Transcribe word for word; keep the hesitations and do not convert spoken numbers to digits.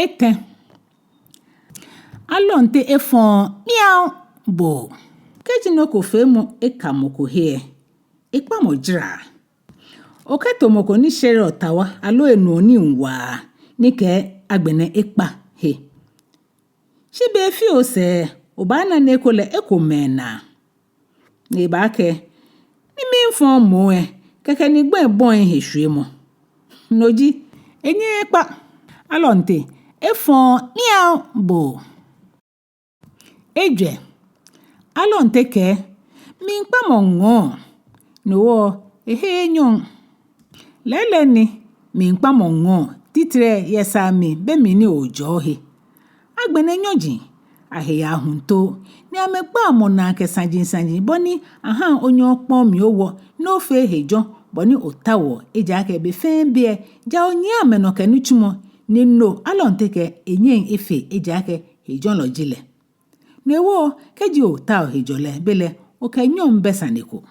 Etɛ. Alɔnte efɔ̃ɔ miau bo. Kɛji nɔ ko feemɔ eka mɔ ko he lɛ, ekpamɔ jara. Okɛto mɔ ko ni shereɔ tawa aloo enuɔ nii waa, ni kɛɛ agbɛnɛ ekpa he. Shi be fioo sɛɛ, obaana ni ekolɛ eko mɛi naa. Ni ebaakɛɛ, ni miifɔ̃ moŋ lɛ, kɛkɛ ni gbɔi bɔi he shwiemɔ. No ji, enyɛɛɛ ekpa. Alɔnte efɔ̃ɔ miau bo. Ejwɛ. Alɔnte kɛɛ, miikpamɔ ŋɔɔ. No hewɔ lɛ, eheee nyɔŋ. Lɛɛlɛŋ ni, miikpamɔ ŋɔɔ, titri yɛ saa mli, be mli ni ojɔɔ he. Agbɛnɛ nyɔji ahe yaa huntoo, ni amɛgbaa mɔ naa kɛ saji saji, bɔ ni ahaŋ onyɛ okpɔŋ mli owɔ, ni ofee hejɔlɛ, bɔ ni otaoɔ, ejaakɛ be fɛɛ be lɛ, ja onyiɛ amɛnɔ kɛ nitsumɔ, ni no Alɔnte kɛɛ enyɛŋ efee, ejaakɛ hejɔlɔ ji lɛ. No hewɔ lɛ, kɛji otaoɔ hejɔlɛ, belɛ okɛ nyɔŋ bɛ sane ko.